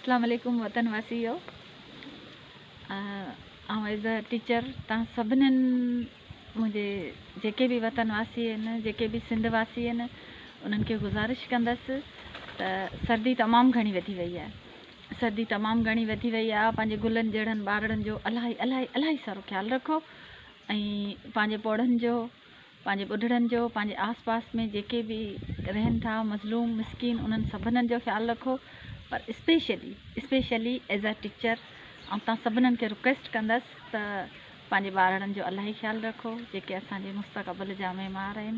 اسلام عليڪم وطن واسيو آئون ايز ا ٽيچر توهان سڀنين منهنجي جيڪي به وطن واسي آهن جيڪي به سنڌ واسي آهن انهن کي گذارش ڪندس ته سردي تمام گهڻي وڌي وئي آهي سردي تمام گهڻي وڌي وئي آهي پنهنجي گلن جهڙن ٻارڙن جو الاهي الاهي الاهي سارو خيال رکو ۽ پنهنجي پوڙهن جو پنهنجي ٻڍڙن جو، پنهنجي آس پاس ۾ جيڪي به رهن ٿا مظلوم مسڪين انهن سڀنن جو خيال رکو پر specially specially as a teacher آئون توهان سڀنن کي رڪويسٽ ڪندس ته پنهنجي ٻارڙن جو الاهي خيال رکو جيڪي اسان جي مستقبل جا معمار آهن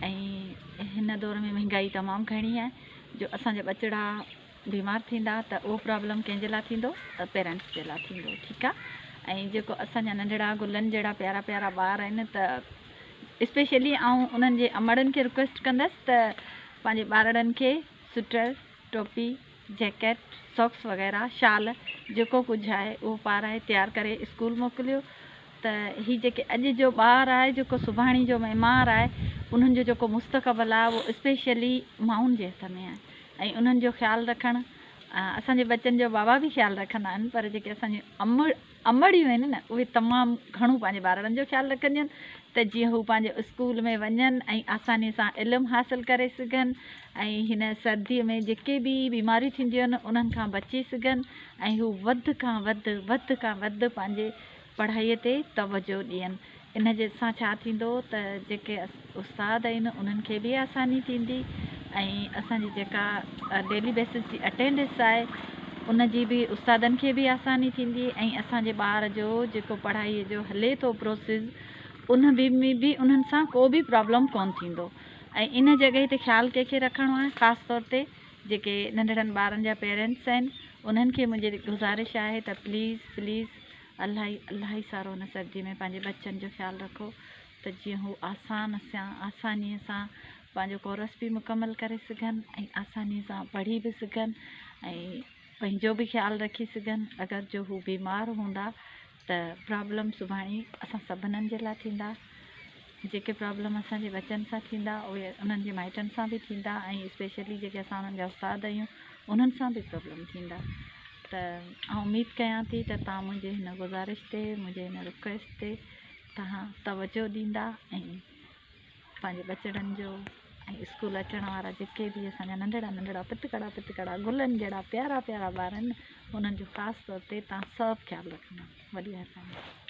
۽ هن دور ۾ مهنگائي تمام گهڻي آهي جو اسان جا ٻچڙا بيمار ٿيندا ته اهو پرابلم ڪنهن جي لاء ٿيندو ته پيرنٽس جي لاء ٿيندو ٺيڪ آ ۽ جيڪو اسان جا ننڍڙا گلن جهڙا پيارا پيارا ٻار آهن ته اسپيشلي آئون انهن جي امڙن کي رڪويسٽ ڪندس ته پنهنجي ٻارڙن کي سوئٽر ٽوپي جيڪيٽ ساڪس وغيره شال جيڪو ڪجهه آهي اهو پارائي تيار ڪري اسڪول موڪليو ته هي جيڪي اڄ جو ٻار آهي جيڪو سڀاڻي جو معمار آهي انهن جو جيڪو مستقبل آهي اهو اسپيشلي مائن جي هٿ ۾ آهي ۽ انهن جو خيال رکڻ اسان جي ٻچن جو بابا به خيال رکندا آهن پر جيڪي اسان جون امڙ امڙيون آهن نه اهي تمام گهڻو پنهنجي ٻارڙن جو خيال رکنديون آهن ته جيئن هو پنهنجي اسڪول ۾ وڃن ۽ آساني سان علم حاصل ڪري سگهن ۽ هن سردي ۾ جيڪي به بيماريون ٿينديون آهن انهن کان بچي سگهن ۽ هو وڌ کان وڌ وڌ کان وڌ پنهنجي پڙهائي تي توجه ڏين ان جي سان ڇا ٿيندو ته جيڪي استاد آهن انهن کي به آساني ٿيندي ۽ اسان جي جيڪا ڊيلي بيسس جي اٽينڊنس آهي ان جي به استادن کي به آساني ٿيندي ۽ اسان جي ٻار جو جيڪو پڙهائي جو هلي ٿو پروسيس ان به ۾ به انهن سان ڪو به پرابلم ڪونه ٿيندو ۽ ان جڳهه تي خيال ڪنهن کي رکڻو آهي خاص طور تي جيڪي ننڍڙن ٻارن جا پيرنٽس آهن انهن کي منهنجي گذارش آهي ته پليز پليز الاهي الاهي سارو هن سردي ۾ پنهنجي ٻچن جو خيال رکو ته جيئن هو آسان سان آساني سان پنهنجو ڪورس به مڪمل ڪري سگهن ۽ آساني سان پڙهي به سگهن ۽ پنهنجو به خيال رکي سگهن اگر جو هو بيمار هوندا ته پرابلم سڀاڻي اسان سڀنن جي لاء ٿيندا جيڪي پرابلم اسان جي ٻچن سان ٿيندا اهي انهن جي مائٽن سان به ٿيندا ۽ اسپيشلي جيڪي اسان انهن جا استاد آهيون انهن سان به پرابلم ٿيندا ته آئون اميد ڪيان ٿي ته توهان منهنجي هن گذارش تي منهنجي هن رڪويسٽ تي توهان توجه ڏيندا ۽ پنهنجي ٻچڙن جو ۽ اسڪول اچڻ وارا جيڪي به اسان جا ننڍڙا ننڍڙا پتڪڙا پتڪڙا گلن جهڙا پيارا پيارا ٻار آهن انهن جو خاص طور تي توهان سڀ خيال رکندا وڏي مهرباني.